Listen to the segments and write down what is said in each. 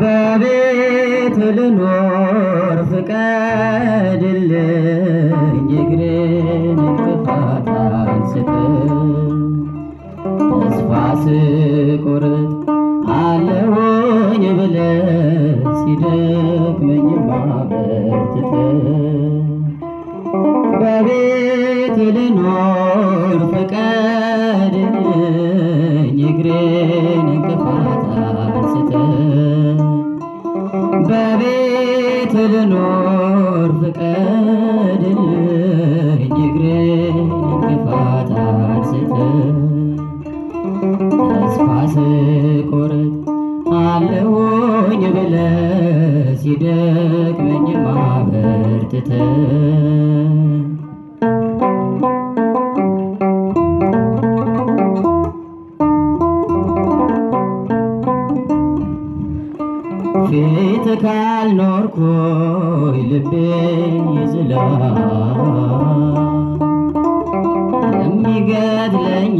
በቤት ልኖር ፍቀድልኝ፣ እግሬን እንቅፋት አንስተህ። ተስፋ ስቆርጥ አለሁኝ ብለህ፣ ሲደክመኝ አበርትተህ። በቤት ልኖር ፍቀድልኝ፣ እግሬን እንቅፋት አንስተህ። በቤት ልኖር ፍቀድልኝ፣ እግሬን እንቅፋት አንስተህ። ተስፋ ስቆርጥ አለሁኝ ብለህ፣ ሲደክመኝ አበርትተህ። ፊት ካልኖርኩኝ ልቤ ይዝላል፣ የሚገድለኝ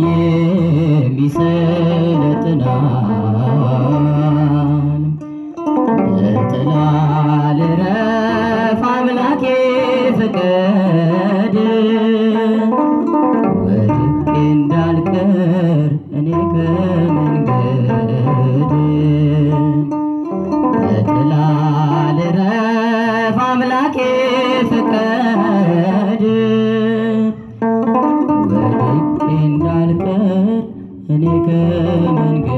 ይሰለጥናል። በጥላ ልረፍ አምላኬ ፍቀድ፣ ወድቄ እንዳልቀር እኔ ከመንገድ። በጥላ ልረፍ አምላኬ ፍቀድ፣ ወድቄ እንዳልቀር እኔ ከመንገድ።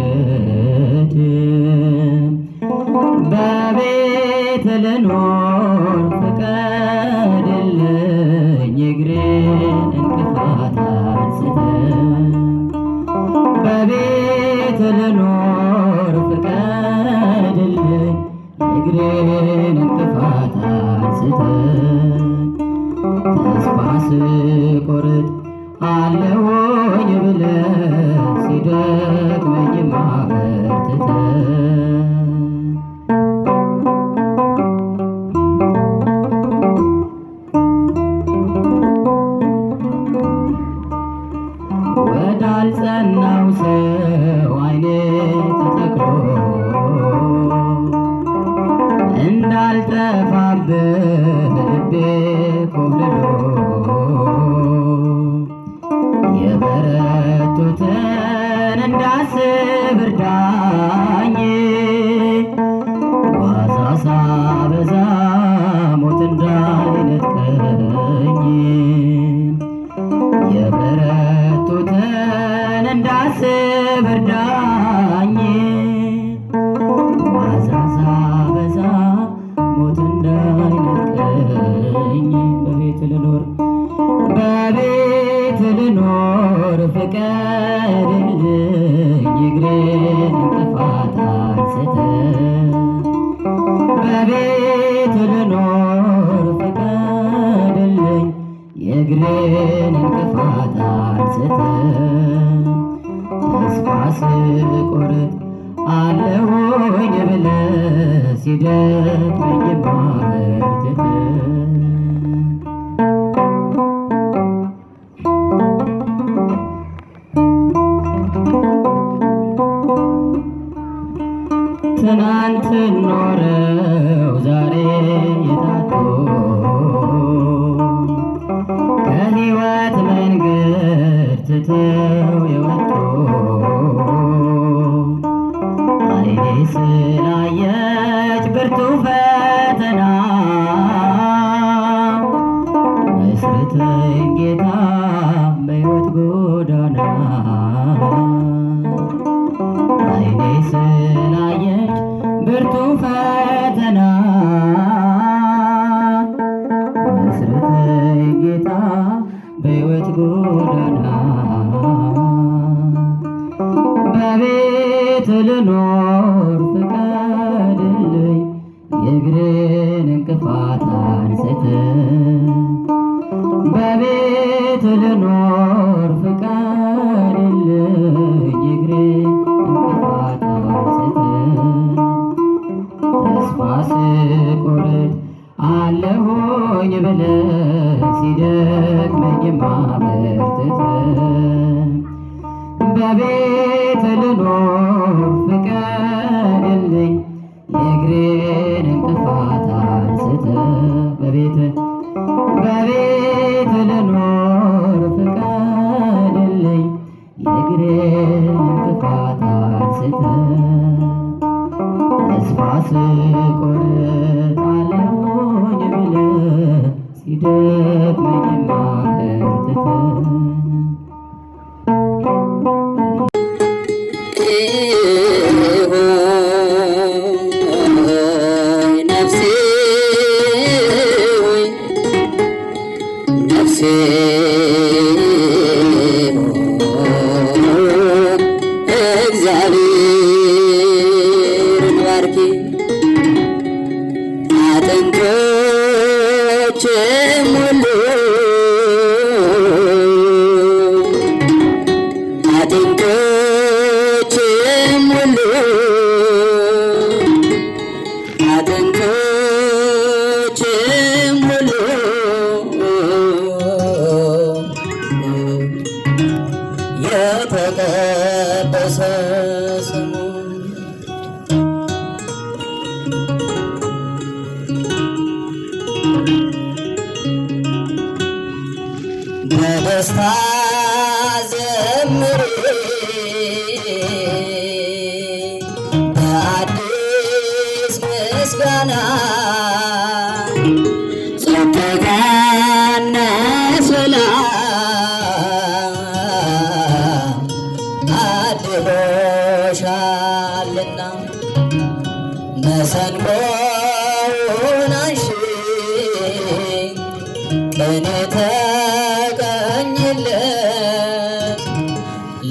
በቤት ልኖር ፍቀድልኝ፣ እግሬን እንቅፋት አንስተህ። በቤት ልኖር ፍቀድልኝ፣ እግሬን እንቅፋት አንስተህ። ተስፋ ስቆርጥ አለሁኝ ብለህ፣ ሲደክመኝ አበርትተህ። ወዳልጸናው ሰው ዓይኔ ተተክሎ እንዳልጠፋብህ ልቤ ኮብልሎ፣ የበረቱትን እንዳስብ እርዳኝ፣ ዋዛ ሳበዛ ሞት እንዳይነጥቀኝ። የበረቱትን እንዳስብ እርዳኝ፣ ዋዛ ሳበዛ ሞት እንዳይነጥቀኝ። በቤት ልኖር፣ በቤት ልኖር ፍቀድልኝ፣ እግሬን እንቅፋት አንስተህ። በቤት ልኖር ፍቀድልኝ፣ የእግሬን እንቅፋት አንስተህ። ተስፋ ስቆርጥ አለሁኝ ብለህ፣ ሲደክመኝ አበርትተህ። ትናንት ኖረው ዛሬ የታጡ፣ ከሕይወት መንገድ ትተው የወጡ፣ ዓይኔ ስላየች ብርቱ ፈተና፣ መስርተኝ ጌታ በሕይወት ጎዳና። ዓይኔ ስላየች ብርቱ ፈተና፣ መስርተኝ ጌታ በሕይወት ጎዳና። በቤት ልኖር ፍቀድልኝ፣ የእግሬን እንቅፋት አንስተህ። በቤት ልኖር ፍቀድልኝ፣ የእግሬን እንቅፋት አንስተህ። ተስፋ ስቆርጥ አለሁኝ ብለህ፣ ሲደክመኝ አበርትተህ። በቤት ልኖር ፍቀድ አንስተ ተስፋ ስቆርጥ አለሁኝ ብለህ ሲደክመኝማ በርትተህ። ነፍሴ ሆይ፣ ነፍሴ ሆይ፣ እግዚአብሔርን ባርኪ። አጥንቶቼም ሁሉ፣ አጥንቶቼም ሁሉ፣ አጥንቶቼም ሁሉ የተቀደሰ ስሙ። በደስታ ዘምሪ፣ በአዲስ ምስጋና፣ ጸጥታና ሰላም አድሎሻልና። መሰንቆውን አንሺ፣ ቅኔ ተቀኝለት፣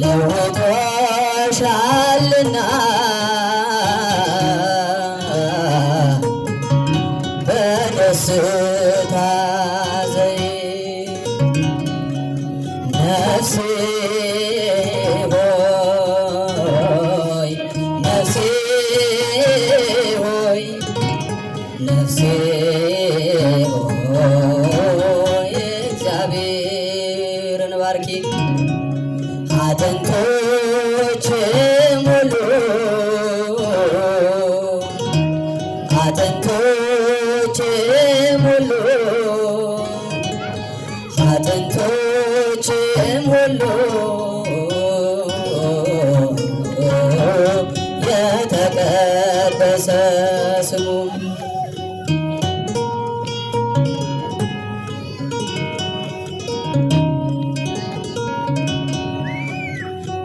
ለውጦሻልና በደስታ ዘይት። ነፍሴ ሆይ፣ ነፍሴ ሆይ፣ ነፍሴ ሆይ፣ እግዚአብሔርን ባርኪ። አጥንቶቼም ሁሉ፣ አጥንቶቼም ሁሉ፣ አጥንቶቼም ሁሉ የተቀደሰ ስሙ።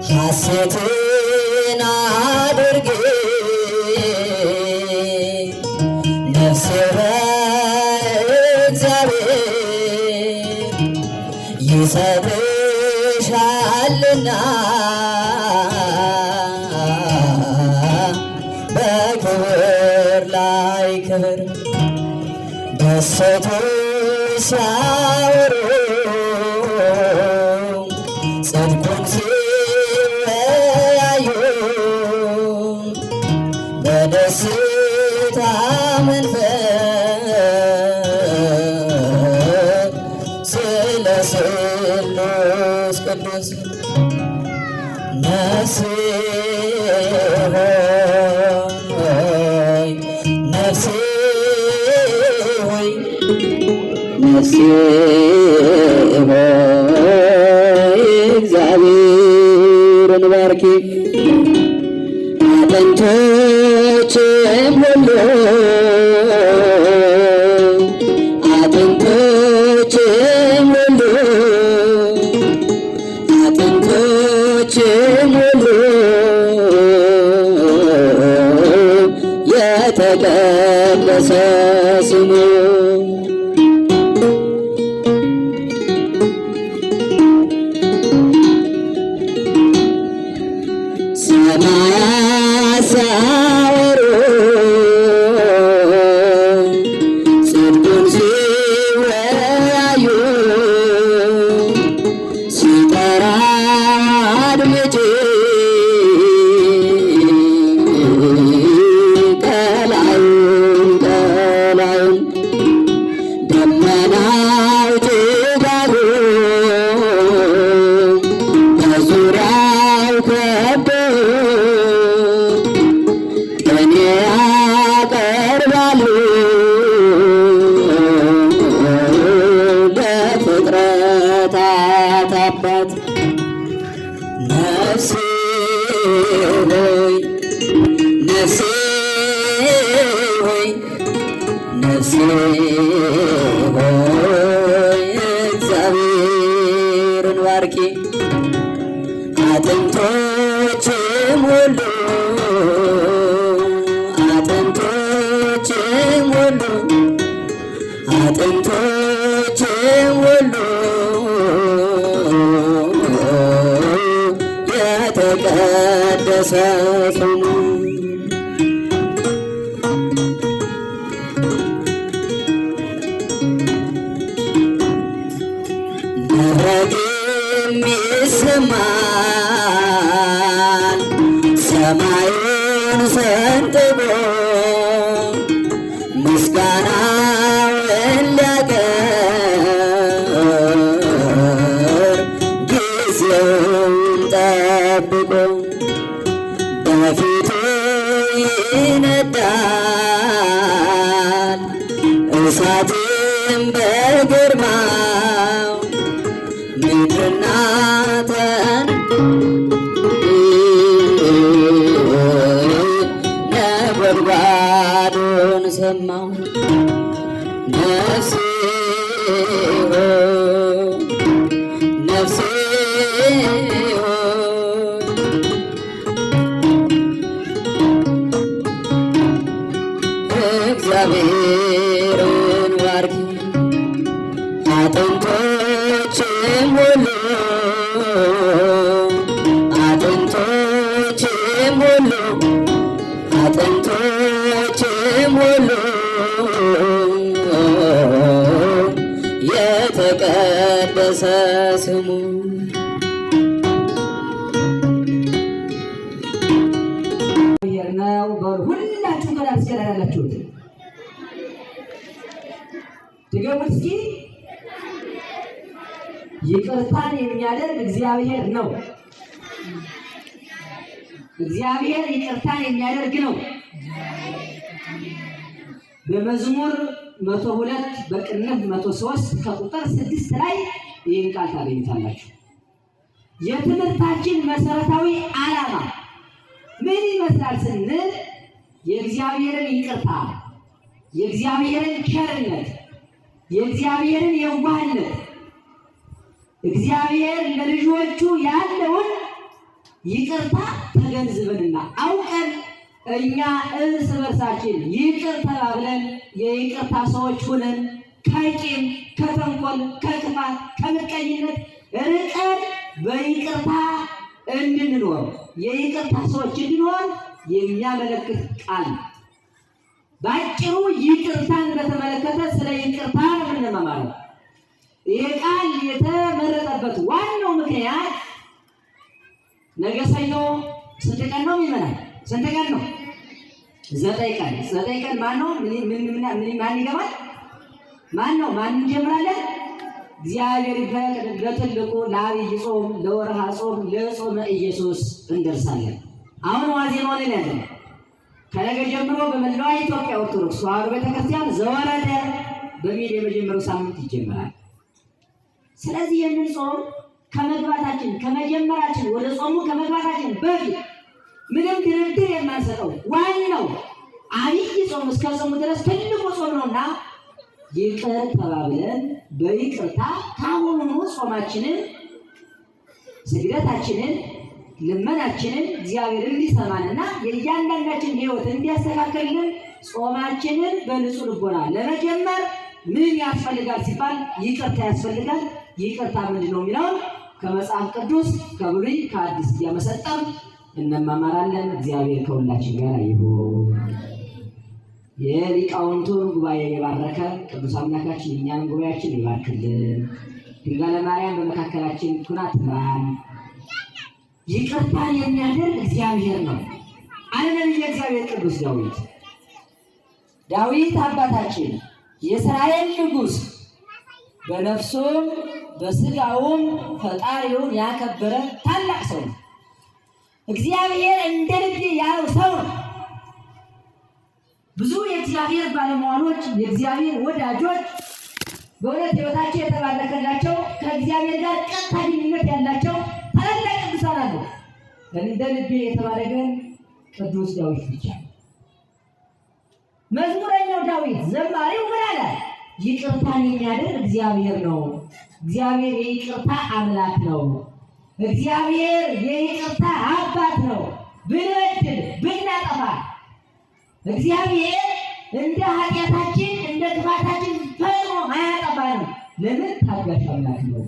ሐሴትን አድርጊ ነፍሴ በእግዚአብሔር፣ ይሰጥሻልና በክብር ላይ ክብር። ደሴቶች ሲያወሩ፣ ጽድቁን ሲወያዩ፣ በደስታ መንፈስ ስለ ስሉስ ቅዱስ። ነፍሴ ሆይ፣ ነፍሴ ሆይ፣ ነፍሴ ሆይ፣ እግዚአብሔርን ባርኪ። አጥንቶቼም ሁሉ፣ አጥንቶቼም ሁሉ፣ አጥንቶቼም ሁሉ የተቀደሰ ስሙ። ሰማያት ሲያወሩ፣ ጽድቁን ሲወያዩ፣ ሲጠራ አድምጪ፣ ቀላዩን ቀላዩን፣ ደመናው ጭጋጉ በዙሪያው ከበው ነፍሴ ሆይ ነፍሴ ሆይ እግዚአብሔርን ባርኪ። አጥንቶችም ሁሉ አጥንቶችም ሁሉ አጥንቶችም ሁሉ የተቀደሰ ስሙ። መብረቅም ይሰማል ሰማዩን ሰንጥቆ ምስጋናውን ሊያቀርብ ጊዜውን ጠብቆ በፊቱ ይነዳል እሳትም በግርማው ምድርና ተን ነጎድጓዱን ሰማሁ። ነፍሴ ሆይ ነፍሴ ሆይ እግዚአብሔርን ባርኪ። አጥንቶችም ሁሉ አጥንቶችም ሁሉ አጥንቶችም ሁሉ የተቀደሰ ስሙ። እግዚአብሔር ነው በሉ። ሁላችሁ ከዳር እስከ ዳር ያላችሁት ድገሙት እስኪ። ይቅርታን የሚያደርግ እግዚአብሔር ነው። እግዚአብሔር ይቅርታን የሚያደርግ ነው። በመዝሙር 102 በቅንፍ 103 ከቁጥር 6 ላይ ይህን ቃል ታገኙታላችሁ። የትምህርታችን መሰረታዊ ዓላማ ምን ይመስላል ስንል የእግዚአብሔርን ይቅርታ፣ የእግዚአብሔርን ቸርነት፣ የእግዚአብሔርን የዋህነት፣ እግዚአብሔር ለልጆቹ ያለውን ይቅርታ ተገንዝበንና አውቀን እኛ እርስ በርሳችን ይቅር ተባብለን የይቅርታ ሰዎች ሆነን ከቂም፣ ከተንኮል፣ ከክፋት፣ ከምቀኝነት ርቀን በይቅርታ እንድንኖር የይቅርታ ሰዎች እንድንሆን የሚያመለክት ቃል ነው። በአጭሩ ይቅርታን በተመለከተ ስለ ይቅርታ ነው የምንማማረው። ይህ ቃል የተመረጠበት ዋናው ምክንያት ነገ ሰኞ ስንት ቀን ነው የሚመናል? ስንት ቀን ነው? 9 ቀን። 9 ቀን ማን ነው? ምን ምን ምን ማን ይገባል? ማን ነው? ማን እንጀምራለን? እግዚአብሔር ይፈቅድ ለትልቁ ለዐቢይ ጾም፣ ለወርሃ ጾም፣ ለጾመ ኢየሱስ እንደርሳለን። አሁን ዋዜማው ላይ ያለነው። ከነገ ጀምሮ በመላዋ ኢትዮጵያ ኦርቶዶክስ ተዋሕዶ ቤተክርስቲያን ዘወረደ በሚል የመጀመሪያው ሳምንት ይጀምራል። ስለዚህ ይህንን ጾም ከመግባታችን ከመጀመራችን ወደ ጾሙ ከመግባታችን በፊት ምንም ድርድር የማንሰጠው ዋናው ዐቢይ ጾም እስከ ጾሙ ድረስ ትልቁ ጾም ነውና ይቅር ተባብለን በይቅርታ ካሁኑ ጾማችንን፣ ስግደታችንን፣ ልመናችንን እግዚአብሔር እንዲሰማንና የእያንዳንዳችን ሕይወት እንዲያስተካክልልን ጾማችንን በንጹህ ልቦና ለመጀመር ምን ያስፈልጋል ሲባል ይቅርታ ያስፈልጋል። ይቅርታ ምንድን ነው የሚለውን ከመጽሐፍ ቅዱስ ከብሉይ ከአዲስ እያመሰጠር እንማማራለን። እግዚአብሔር ከሁላችን ጋር ይሁን። የሊቃውንቱን ጉባኤ የባረከ ቅዱስ አምላካችን የእኛንም ጉባኤያችን ይባርክልን። ድንግል ማርያም በመካከላችን ትሁን ትምራን። ይቅርታን የሚያደርግ እግዚአብሔር ነው አለ ነቢየ እግዚአብሔር ቅዱስ ዳዊት። ዳዊት አባታችን የእስራኤል ንጉሥ በነፍሱም በስጋውም ፈጣሪውን ያከበረ ታላቅ ሰው ነው። እግዚአብሔር እንደ ልቤ ያለው ሰው ነው። ብዙ የእግዚአብሔር ባለሟሎች፣ የእግዚአብሔር ወዳጆች በእውነት ሕይወታቸው የተባረከላቸው ከእግዚአብሔር ጋር ቀጥታ ግንኙነት ያላቸው ታላላቅ ቅዱሳን አሉ። እንደ ልቤ የተባለ ግን ቅዱስ ዳዊት ብቻ ነው። መዝሙረኛው ዳዊት ዘማሪው ምን አለ? ይቅርታን የሚያደርግ እግዚአብሔር ነው። እግዚአብሔር የይቅርታ አምላክ ነው። እግዚአብሔር የይቅርታ አባት ነው። ብንበድል ብናጠፋ እግዚአብሔር እንደ ኃጢአታችን እንደ ክፋታችን ፈጥኖ አያጠፋንም። ለምን? ታጋሽ አምላክ ነው።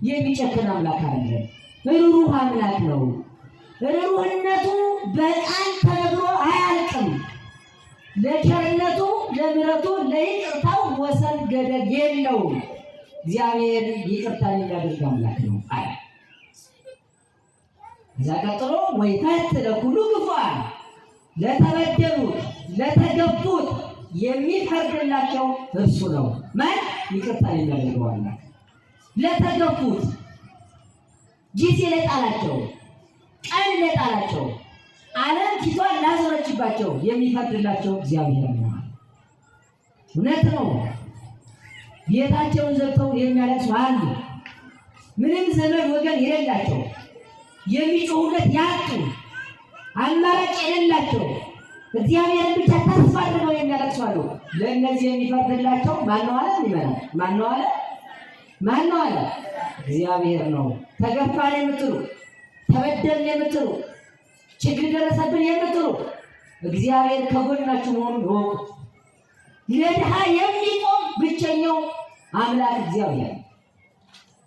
የሚጨክን አምላክ አይደለም። ርኅሩህ አምላክ ነው። ርኅሩህነቱ በቃል ተነግሮ አያልቅም። ለቸርነቱ፣ ለምሕረቱ፣ ለይቅርታው ወሰን ገደብ የለውም። እግዚአብሔር ይቅርታን የሚያደርግ አምላክ ነው አለ። እዛ ቀጥሎ ወይፈት ለኩሉ ግፉዓን ለተበደሉት ለተገፉት የሚፈርድላቸው እርሱ ነው። ማን? ይቅርታን የሚያደርገው አምላክ። ለተገፉት፣ ጊዜ ለጣላቸው፣ ቀን ለጣላቸው፣ ዓለም ፊቷን ላዞረችባቸው የሚፈርድላቸው እግዚአብሔር ነው። እውነት ነው። ቤታቸውን ዘግተው የሚያለቅሱ አሉ። ምንም ዘመድ ወገን የሌላቸው፣ የሚጮሁለት ያጡ፣ አማራጭ የሌላቸው፣ እግዚአብሔርን ብቻ ተስፋ አድርገው የሚያለቅሱ አሉ። ለእነዚህ የሚፈርድላቸው ማነው አለ? ይመራል። ማነው አለ? ማነው አለ? እግዚአብሔር ነው። ተገፋን የምትሉ፣ ተበደልን የምትሉ፣ ችግር ደረሰብን የምትሉ እግዚአብሔር ከጎናችሁ መሆኑን እወቁት። ለድሃ የሚቆም ብቸኛው አምላክ እግዚአብሔር።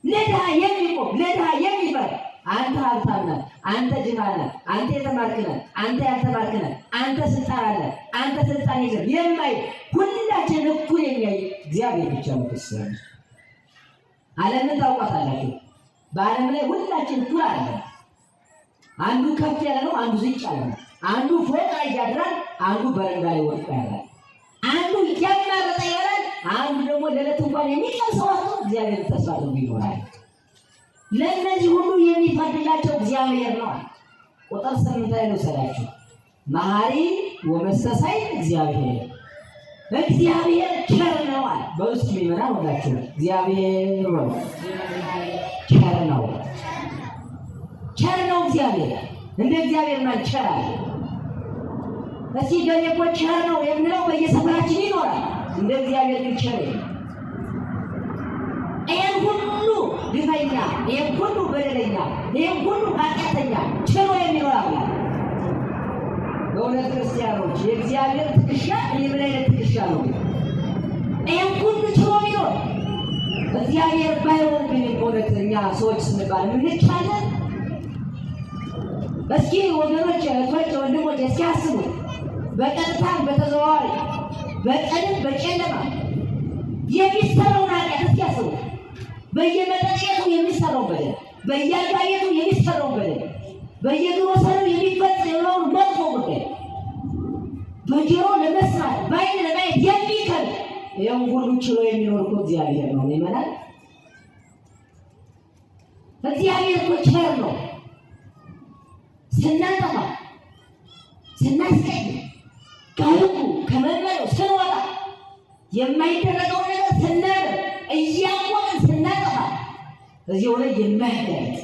ለድሃ የሚቆም፣ ለድሃ የሚፈርድ፣ አንተ ሀብታም ነህ፣ አንተ ድሃ ነህ፣ አንተ የተማርክ ነህ፣ አንተ ያልተማርክ ነህ፣ አንተ ስልጣን አለ፣ አንተ ስልጣን የለም የማይል፣ ሁላችን እኩል የሚያይ እግዚአብሔር ብቻ ነው። ክርስቲያኖች፣ ዓለምን ታውቋታላችሁ። በዓለም ላይ ሁላችን እኩል አይደለም። አንዱ ከፍ ያለ ነው፣ አንዱ ዝቅ ያለ ነው። አንዱ ፎቅ ላይ ያድራል፣ አንዱ በረንዳ ላይ ወድቆ ያድራል። አንዱ እያማረጠ ይበላል፣ አንዱ ደግሞ ለዕለት እንኳን የሚቀምሰው አጥቶ እግዚአብሔር ተስፋ አድርጎ ይኖራል። ለእነዚህ ሁሉ የሚፈርድላቸው እግዚአብሔር ነው። ቁጥር 8 ላይ ልውሰዳችሁ። መሐሪ ወመስተሣህል እግዚአብሔር፣ እግዚአብሔር ቸር ነው አለ። በውስጥ የሚመራ ሁላችሁ እግዚአብሔር ነው፣ ቸር ነው፣ ቸር ነው እግዚአብሔር። እንደ እግዚአብሔር ማን ቸር አለ? እስኪ ገሌ እኮ ቸር ነው የምንለው በየሰፈራችን ይኖራል። እንደ እግዚአብሔር ግን ቸር የለም። ይሄን ሁሉ ግፈኛ፣ ይሄን ሁሉ በደለኛ፣ ይሄን ሁሉ ኃጢአተኛ ችሎ የሚኖር አምላክ። በእውነት ክርስቲያኖች፣ የእግዚአብሔር ትከሻ የምን አይነት ትከሻ ነው? ይሄን ሁሉ ችሎ የሚኖር እግዚአብሔር ባይሆን ግን በእውነት እኛ ሰዎች ስንባል እንቻለን? እስኪ ወገኖች፣ እህቶች፣ ወንድሞች እስኪ አስቡት። በቀጥታም በተዘዋዋሪ፣ በቀንም በጨለማ የሚሰራውን ኃጢአት እስኪ አስቡት። በየመጠጥ ቤቱ የሚሰራው በደል፣ በየአልጋ ቤቱ የሚሰራው በደል፣ በየግሮሰሩ የሚፈጸመውን መጥፎ ጉዳይ፣ በጆሮ ለመስማት በዓይን ለማየት የሚከብድ፣ ይህም ሁሉ ችሎ የሚኖር እኮ እግዚአብሔር ነው። ይመናል። እግዚአብሔር እኮ ቸር ነው። ስናጠፋ፣ ስናስቀይም፣ ከሕጉ ከመመሪያው ስንወጣ፣ የማይደረገውን ነገር ስናደርግ፣ እያወቅን ስናጠፋ እዚያው ላይ የማያጋልጥ፣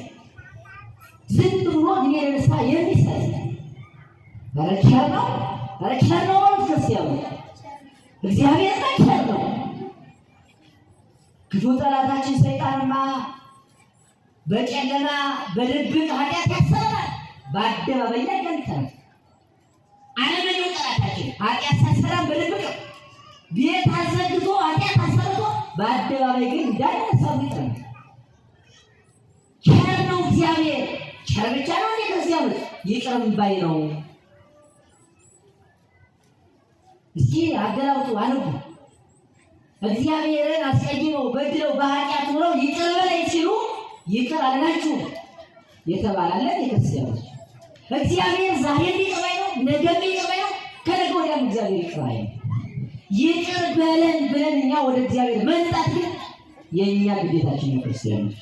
ዝም ብሎ እድሜ ለንስሐ የሚሰጥ፣ ኧረ ቸር ነው፣ ኧረ ቸር ነው በሉት ክርስቲያኑ። እግዚአብሔር ቸር ነው። ክፉ ጠላታችን ሰይጣንማ በጨለማ በድብቅ ኃጢአት ያሰራል፣ በአደባባይ ያጋልጠናል። አረመኔው ጠላታችን ኃጢአት ሲያሰራን በድብቅ ነው። ቤት አዘግቶ ኃጢአት አሰርቶ በአደባባይ ግን እንዳለ ሰው ይጠራል። ቸር ነው እግዚአብሔር። ቸር ብቻ ነው እንዴ ክርስቲያኖች? ይቅርም ባይ ነው። እስኪ አገላብጡ፣ አንቡ። እግዚአብሔርን አስቀይመው በድለው በኃጢአት ሆነው ይቅር በለኝ ሲሉ ይቅር አልናችሁ የተባላለን የክርስቲያኖች። እግዚአብሔር ዛሬም ይቅር ባይ ነው፣ ነገም ይቅር ባይ ነው፣ ከነገ ወዲያም እግዚአብሔር ይቅር ባይ ነው። ይቅር በለን ብለን እኛ ወደ እግዚአብሔር መምጣት ግን የእኛ ግዴታችን ነው። ክርስቲያኖች፣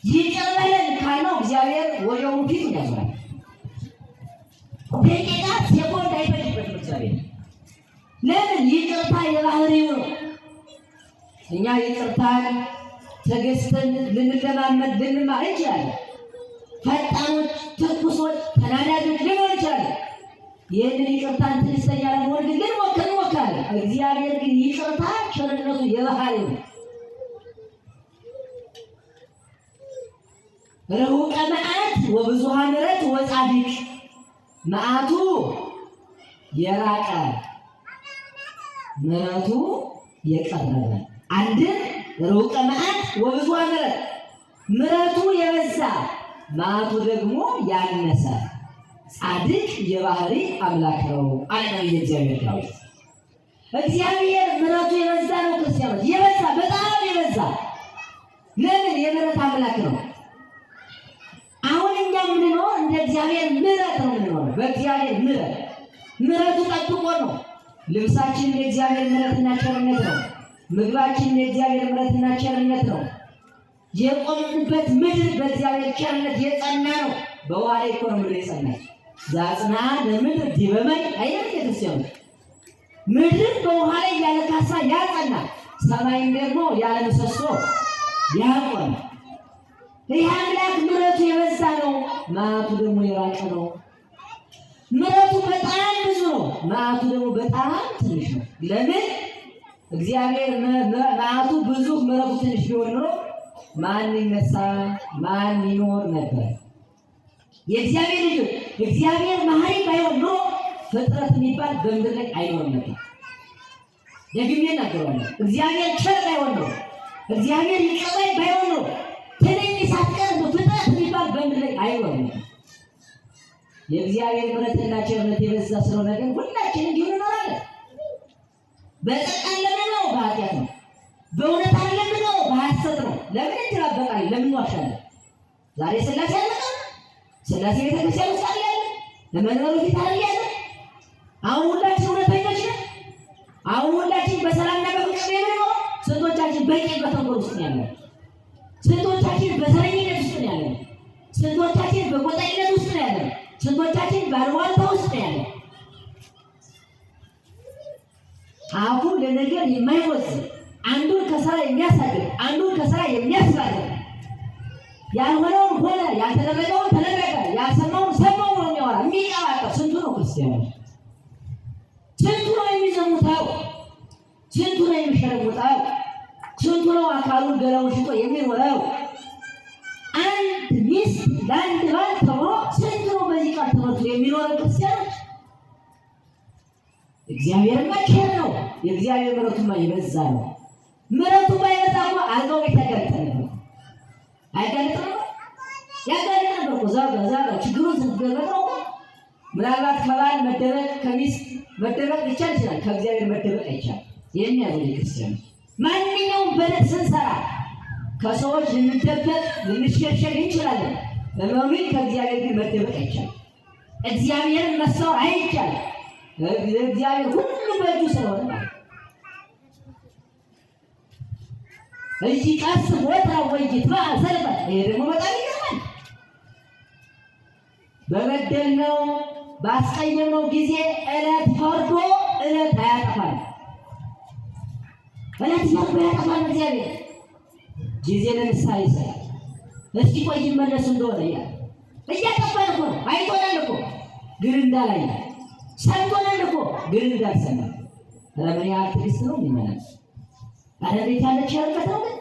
ይቅር በለን ካልነው እግዚአብሔር ወዲያውኑ ፊቱን ያዞራል። ደቂቃ ሴኮንድ አይፈጅበትም እግዚአብሔር። ለምን? ይቅርታ የባህሪው ነው። እኛ ይቅርታን፣ ትዕግስትን ልንለማመድ ልንማር እንችላለን። ፈጣኖች፣ ትኩሶች፣ ተናዳጆች ልንሆን እንችላለን። ይህንን ይቅርታ ትዕግስተኛ ለመሆን ግን እንሞክራለን። እግዚአብሔር ግን ይቅርታ ቸርነቱ የባህሪ ነው። ርሁቀ መዓት ወብዙኃ ምሕረት ወጻድቅ፣ መዓቱ የራቀ ምሕረቱ የቀረበ። አንድም ርሁቀ መዓት ወብዙኃ ምሕረት፣ ምሕረቱ የበዛ መዓቱ ደግሞ ያነሰ ጻድቅ የባህሪ አምላክ ነው አለ ነቢየ እግዚአብሔር ዳዊት። እግዚአብሔር ምሕረቱ የበዛ ነው። ክርስቲያኖች የበዛ በጣም የበዛ ለምን? የምሕረት አምላክ ነው። አሁን እኛ የምንኖር እንደ እግዚአብሔር ምሕረት ነው የምንኖረው። በእግዚአብሔር ምሕረት ምሕረቱ ጠብቆ ነው። ልብሳችን የእግዚአብሔር ምሕረትና ቸርነት ነው። ምግባችን የእግዚአብሔር ምሕረትና ቸርነት ነው። የቆምንበት ምድር በእግዚአብሔር ቸርነት የጸና ነው። በውሃ ላይ እኮ ነው ምድር የጸናች። ዘአጽንዓ ለምድር ዲበ ማይ አይደል? ክርስቲያኖች ምድርን በውሃ ላይ ያለ ካሳ ያጸና፣ ሰማይን ደግሞ ያለ ምሰሶ ያቆመ ይህ አምላክ ምሕረቱ የበዛ ነው። መዓቱ ደግሞ የራቀ ነው። ምሕረቱ በጣም ብዙ ነው፣ መዓቱ ደግሞ በጣም ትንሽ ነው። ለምን? እግዚአብሔር መዓቱ ብዙ ምሕረቱ ትንሽ ቢሆን ኖሮ ማን ይነሳ ማን ይኖር ነበር? የእግዚአብሔር ልጆች እግዚአብሔር መሐሪ ባይሆን ኖሮ ፍጥረት የሚባል በምድር ላይ አይኖርም ነበር። ደግሜ እናገራለሁ። እግዚአብሔር ቸር ባይሆን ኖሮ፣ እግዚአብሔር ይቅር ባይ ባይሆን ኖሮ ትንኝ ሳትቀር ፍጥረት የሚባል በምድር ላይ አይኖርም ነበር። የእግዚአብሔር ምሕረትና ቸርነት የበዛ ስለሆነ ግን ሁላችን እንዲሁ እንኖራለን። በጽድቅ ለምን ነው? በኃጢአት ነው። በእውነት ለምን ነው? በሐሰት ነው። ለምን እንድራበቃለን? ለምን እንዋሻለን? ዛሬ ስላሴ አለቀ። ስላሴ ቤተክርስቲያን ውስጥ አለ ያለ ለመንበሩ ፊት አለ ያለ። አሁን ሁላችን እውነተኞች ነን። አሁን ሁላችን በሰላምና በፍቅር ነው የምንኖረው። ስንቶቻችን በቂም በተንኮል ውስጥ ነው ያለነው? ስንቶቻችን በዘረኝነት ውስጥ ነው ያለነው? ስንቶቻችን በጎጠኝነት ውስጥ ነው ያለነው? ስንቶቻችን ባልዋልታ ውስጥ ነው ያለነው? አፉ ለነገር የማይወዝን አንዱን ከስራ የሚያሳድግ አንዱን ከስራ የሚያስባርር ያልሆነውን ሆነ፣ ያልተደረገውን ተደረገ፣ ያልሰማውን ሰማው ነው የሚያወራ የሚቀባጠር ስንቱ ነው ክርስቲያኑ? ስንቱ ነው የሚዘሙተው? ስንቱ ነው የሚሸረሙጠው? ስንቱ ነው አካሉን ገላውን ሽጦ የሚኖረው? አንድ ሚስት ለአንድ ባል ተብሎ ስንቱ ነው በዚህ ቃል ተመርቶ የሚኖረው ክርስቲያኖች? እግዚአብሔርማ ቸር ነው። የእግዚአብሔር ምሕረቱማ የበዛ ነው። ምሕረቱ ባይበዛ እኮ አልጋው ቤት ያጋልጥ ነበር። አያጋልጥ ነበር? ያጋልጥ ነበር እኮ እዛ ጋር እዛ ጋር ችግሩን ስትገለጠው እኮ ምናልባት ከባል መደበቅ ከሚስት መደበቅ ሊቻል ይችላል። ከእግዚአብሔር መደበቅ አይቻልም። ይህን ያዘ ክርስቲያኖች፣ ማንኛውም በደል ስንሰራ ከሰዎች ልንደበቅ ልንሸሸግ እንችላለን። እመኑኝ ከእግዚአብሔር ግን መደበቅ አይቻልም። እግዚአብሔርን መሰወር አይቻልም። እግዚአብሔር ሁሉ በእጁ ስለሆነ ማለት ነው። እዚህ ቀስ ቦታ ወይ ሰልፈ ይሄ ደግሞ በጣም ይገርማል። በበደልነው ባስቀየምነው ጊዜ ዕለት ፈርዶ ዕለት አያጠፋል። ዕለት ፈርዶ ያጠፋል። እግዚአብሔር ጊዜ ለንስሐ ይሰጣል። እስኪ ቆይ ይመለሱ እንደሆነ ይላል። እያጠፋን እኮ ነው። አይቶናል እኮ ግን እንዳላየ፣ ሰምቶናል እኮ ግን እንዳልሰማ። ኧረ ምን ያህል ትዕግስት ነው የሚመላል! ኧረ እንዴት ያለ ቸርነት ነው ግን!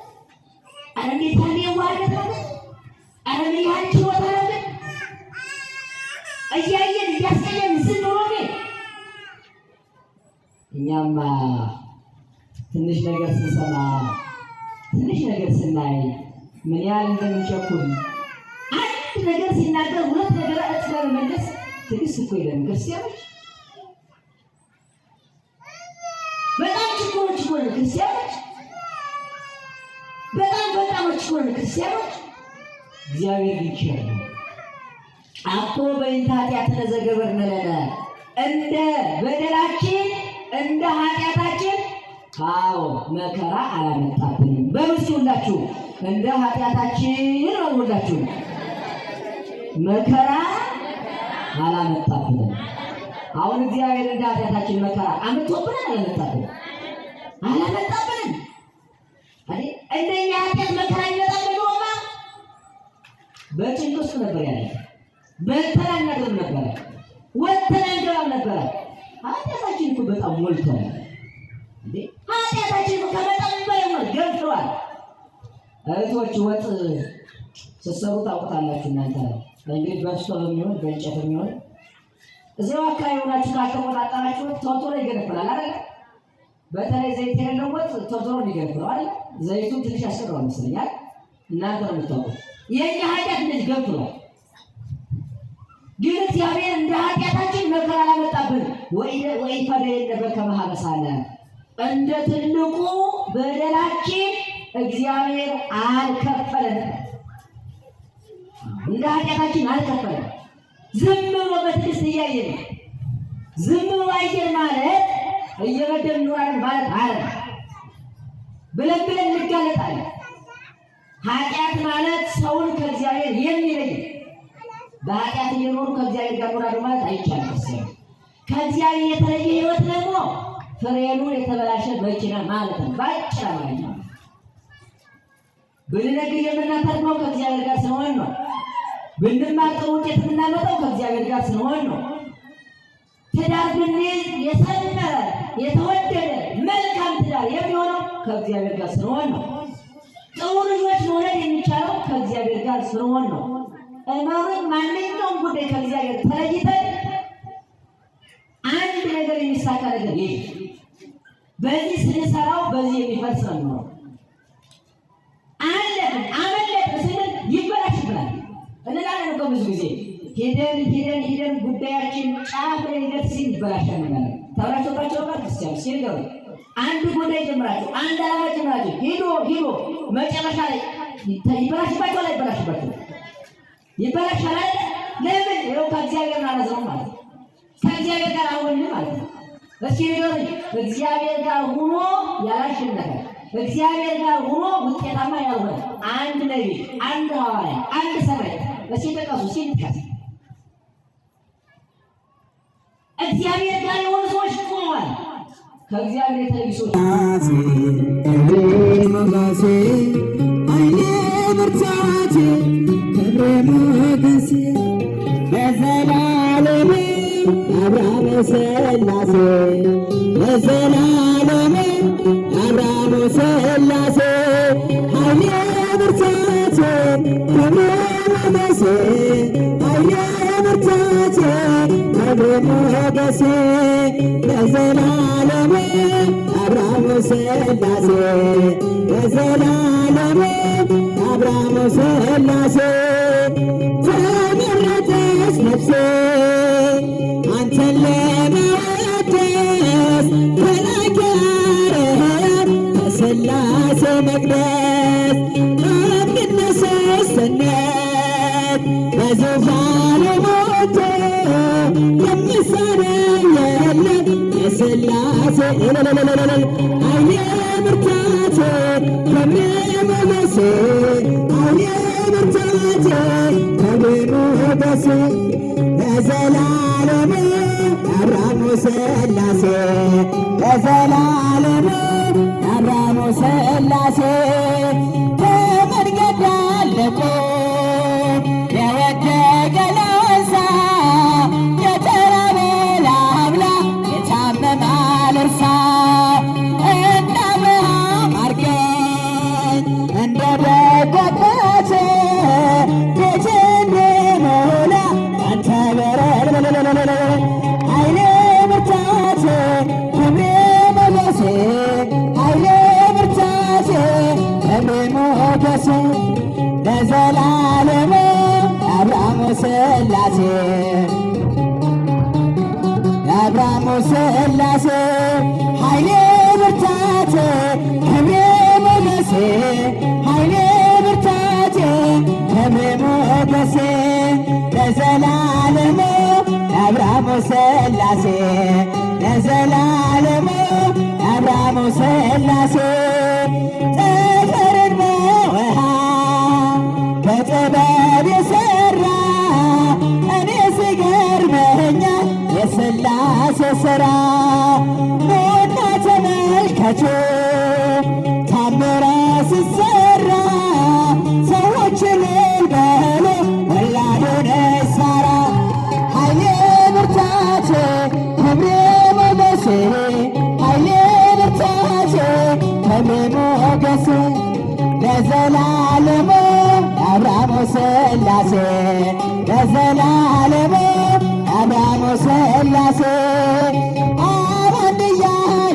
ኧረ እንዴት ያለ የዋህነት ነው ግን! ኧረ ምን ያህል ችሎታ ነው ግን! እያየን እያስቀየምን ዝም ብሎ ግን እኛማ ትንሽ ነገር ስንሰማ ትንሽ ነገር ስናይ ምን ያህል እንደምንቸኩል አንድ ነገር ሲናገር ሁለት ነገር እጥፍ ለመመለስ ትዕግስት እኮ የለንም ክርስቲያኖች። በጣም ችኩሎች እኮ ነን ክርስቲያኖች። በጣም ፈጣኖች እኮ ነን ክርስቲያኖች። እግዚአብሔር ግን ቸር ነው። አኮ በእንተ ኃጢአትነ ዘገበርነ ለነ፣ እንደ በደላችን እንደ ኃጢአታችን አዎ መከራ አላመጣብንም። በሉ እስኪ ሁላችሁ እንደ ኃጢአታችን በሉ ሁላችሁ መከራ አላመጣብንም። አሁን እግዚአብሔር እንደ ኃጢአታችን መከራ አምጥቶብናል? አላመጣብንም? አላመጣብንም። አይደል? እንደኛ ኃጢአት መከራ ይመጣብን ኖሮማ በጭንቅ ውስጥ ነበር ያለ፣ በልተን አናድርም ነበረ፣ ወጥተን አንገባም ነበረ። ኃጢአታችን እኮ በጣም ሞልቷል እንዴ! ኃጢአታችን እኮ ከመጠን በላይ ሞልቷል፣ ገንፍሏል። እህቶች ወጥ ስትሰሩ ታውቁታላችሁ እናንተ እንግዲህ በስቶ የሚሆን በእንጨት የሚሆን እዚያው አካባቢ ሆናችሁ ካልተቆጣጠራችሁ ቶሎ ቶሎ ይገነፍላል አይደል? በተለይ ዘይት የሌለው ወጥ ቶሎ ቶሎ የሚገነፍለው አይደል? ዘይቱን ትንሽ ያስቀረዋል መሰለኝ። እናንተ ነው የምታውቁት። የእኛ ኃጢአት እንደዚህ ገንፍሏል። ግን እግዚአብሔር እንደ ኃጢአታችን መከራ አላመጣብን። ወኢፈደየነ በከመ ኀበሳነ፣ እንደ ትልቁ በደላችን እግዚአብሔር አልከፈለንም። እንደ ኃጢአታችን አልከፈለንም። ዝም ብሎ በትዕግስት እያየን፣ ዝም ብሎ አየን ማለት እየበደልን እንኖራለን ማለት አይደለም። ብለን ብለን እንጋለጣለን። ኃጢአት ማለት ሰውን ከእግዚአብሔር የሚለይ፣ በኃጢአት እየኖሩ ከእግዚአብሔር ጋር እኖራለሁ ማለት አይቻልም። ክርስቲያን ከእግዚአብሔር የተለየ ሕይወት ደግሞ ፍሬኑ የተበላሸ መኪና ማለት ነው። ባጭር አማርኛ ብንነግድ የምናተርፈው ከእግዚአብሔር ጋር ስንሆን ነው። ብንማር ጥሩ ውጤት የምናመጣው ከእግዚአብሔር ጋር ስንሆን ነው። ትዳር ብንይዝ የሰመረ፣ የተወደደ፣ መልካም ትዳር የሚሆነው ከእግዚአብሔር ጋር ስንሆን ነው። ጥሩ ልጆች መውለድ የሚቻለው ከእግዚአብሔር ጋር ስንሆን ነው። እመኑኝ፣ ማንኛውም ጉዳይ ከእግዚአብሔር ተለይተን አንድ ነገር የሚሳካ ነገር የለም። በዚህ ስንሰራው በዚህ የሚፈርስ ነው የሚሆነው። አለፍን አመለጥን ስንል ይበላሽብናል እንላለን እኮ። ብዙ ጊዜ ሄደን ሄደን ሄደን ጉዳያችን ጫፍ ላይ ሊደርስ ሲል ይበላሻል እንላለን። ተብላችሁባቸው ጋር ክርስቲያን ሲንገሩ አንድ ጉዳይ ጀምራችሁ፣ አንድ ዓላማ ጀምራችሁ ሄዶ ሄዶ መጨረሻ ላይ ይበላሽባቸዋል። አይበላሽባቸው? ይበላሻል አይደል? ለምን? ይኸው ከእግዚአብሔር ጋር አላዘው ማለት ነው። ከእግዚአብሔር ጋር አልሆንም ማለት ነው። እስኪ ንገሩኝ፣ እግዚአብሔር ጋር ሆኖ ያላሸነፈ፣ እግዚአብሔር ጋር ሆኖ ውጤታማ ያልሆነ አንድ ነቢይ፣ አንድ ሐዋርያ፣ አንድ ሰማዕት እስኪ ጥቀሱ። እስኪ እንጥቀስ። እግዚአብሔር ጋር የሆኑ ሰዎች ቆመዋል። ከእግዚአብሔር የተለዩ ሰዎች ሞገሴ ኃይሌ ብርታቴ ክብሬ ሞገሴ ለዘላለም አብርሃም ሥላሴ ለዘላለም አብርሃም ሥላሴ ኃይሌ ብርታቴ ክብሬ ሞገሴ ኃይሌ ብርታቴ ክብሬ ሞገሴ ለዘላለም አብርሃም ሥላሴ ለዘላለም አብርሃም ሥላሴ። ተመረጠች ነፍሴ አንተን ለመወደስ ከላይ ከሥላሴ መቅደስ አንድነት ሦስትነት በዙፋኑ ሞልቶ የሚሳነው የለም የሥላሴ። ኃይሌ ብርታቴ ክብሬ ሞገሴ ኃይሌ ብርታቴ ክብሬ ሞገሴ ለዘላለም አብርሃሙ ሥላሴ ለዘላለም አብርሃሙ ሥላሴ። ከመንገድ ዳር ልቁም፣ የወደቀ ላንሳ፣ የተራበ ላብላ፣ የታመመ ልርሳ፣ እንደ አብርሃም አድርገኝ እንደ ደጉ አባቴ ቤቴ እንድሞላ አንተ በረር። ኃይሌ ብርታቴ ክብሬ ሞገሴ ኃይሌ ብርታቴ ክብሬ ሞገሴ ለዘላለም አብርሃሙ ሥላሴ አብርሃሙ ሥላሴ ኃይሌ ብርታቴ ክብሬ ሞገሴ ኃይሌ ብርታቴ ክብሬ ሞገሴ ለዘላለሙ አብርሃሙ ሥላሴ ለዘላለሙ አብርሃሙ ሥላሴ። ጠፈርን በውሃ በጥበብ የሠራ እኔ ሲገርመኛል የሥላሴ ሥራ። ኑና ተመልከቱ ታምራት ሲሠራ፣ ሰዎች እልል በሉ ወላድ ሆነች ሳራ። ኃይሌ ብርታቴ ስላሴ አብ አንድያ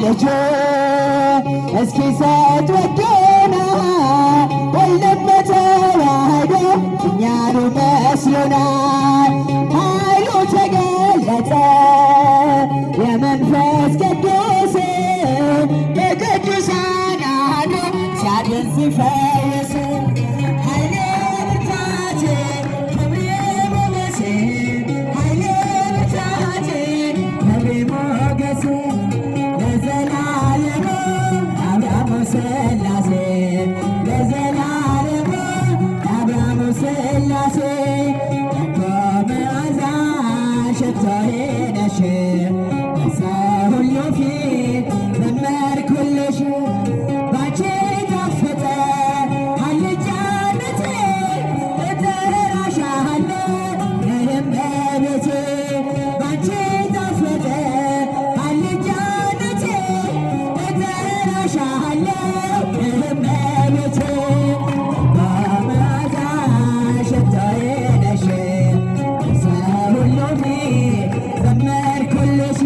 ልጁን እስኪሰጥ ወዶናል። ወልድም በተዋህዶ እኛኑ መስሎናል። ኃይሉ ተገለጸ የመንፈስ ቅዱስ በቅዱሳን አድሮ ሲያድን ሲፈውስ ኃይሌ ብርታቴ ክብሬ ሞገሴ ኃይሌ ብርታቴ ክብሬ ሞገሴ ለዘላለሙ አብርሃሙ ሥላሴ ለዘላለሙ አብርሃሙ ሥላሴ በጎ መዓዛ ሽቶዬ ነሽ በሰው ሁሉ ፊት ዘመርኩልሽ ባንቺ ጣፈጠ አልጫነቴ እጠራሻለሁ እመቤቴ ባንቺ ጣፈጠ አልጫነቴ እጠራሻለሁ እመቤቴ በመዓዛ ሽቶዬ ነሽ በሰው ሁሉ ፊት ዘመርኩልሽ።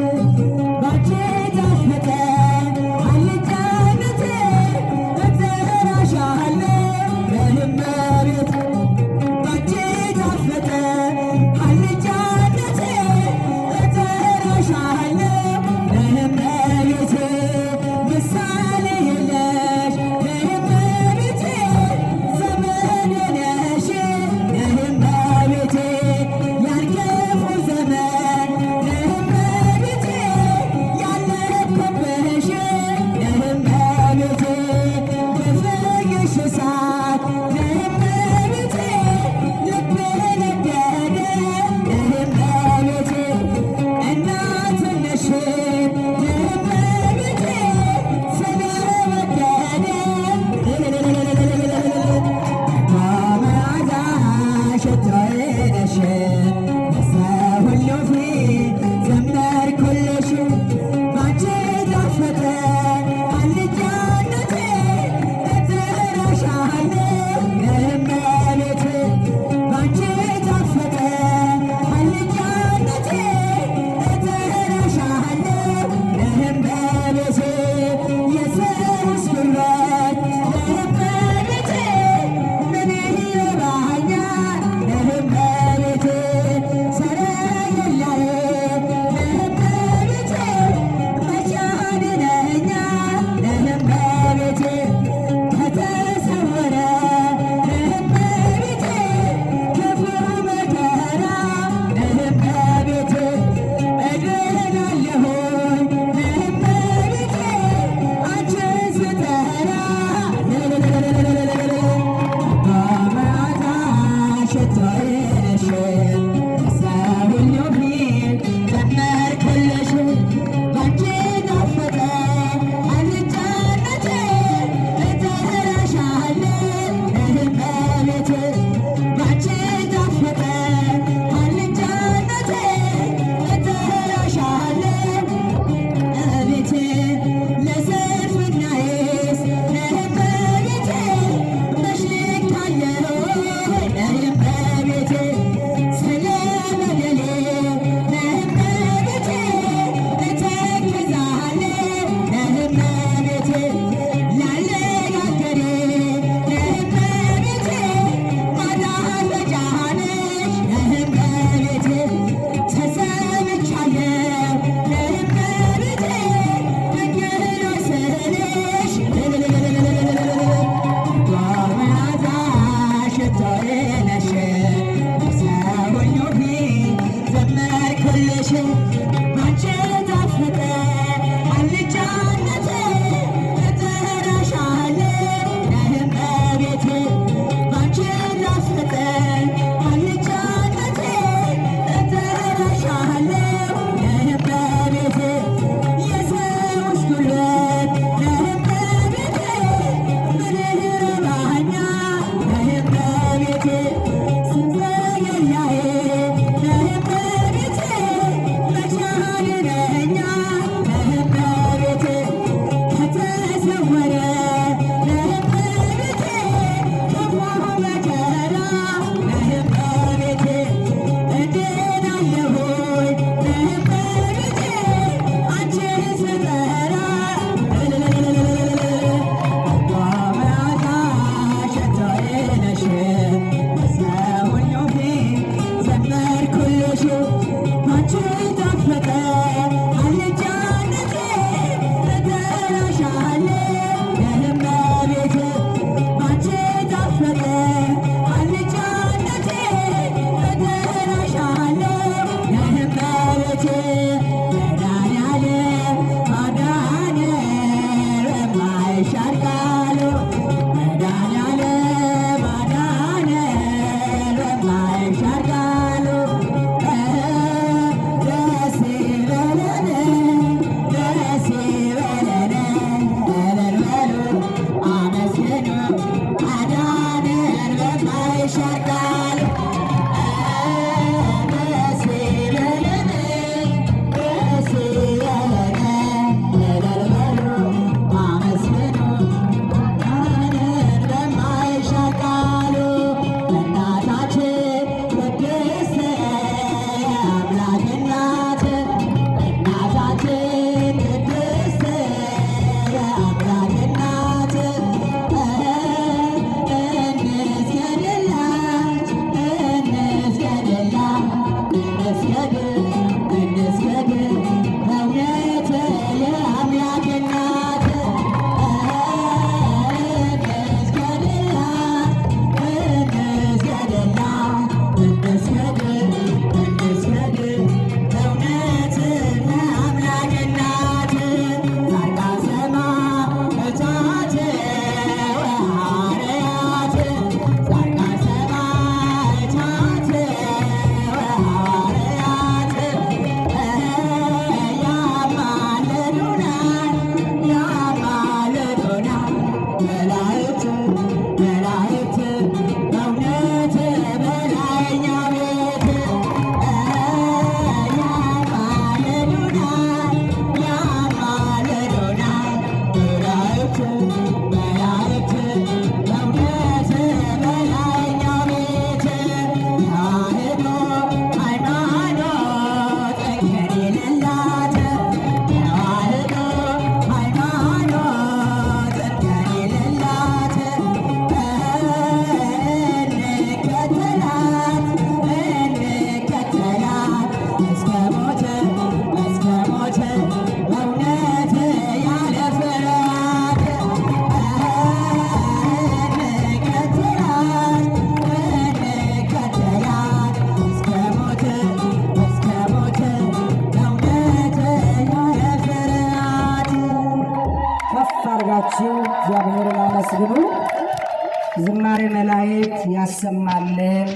ዝማሬ መላእክት ያሰማልን።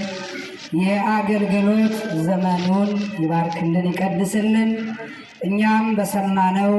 የአገልግሎት ዘመኑን ይባርክልን፣ ይቀድስልን። እኛም በሰማነው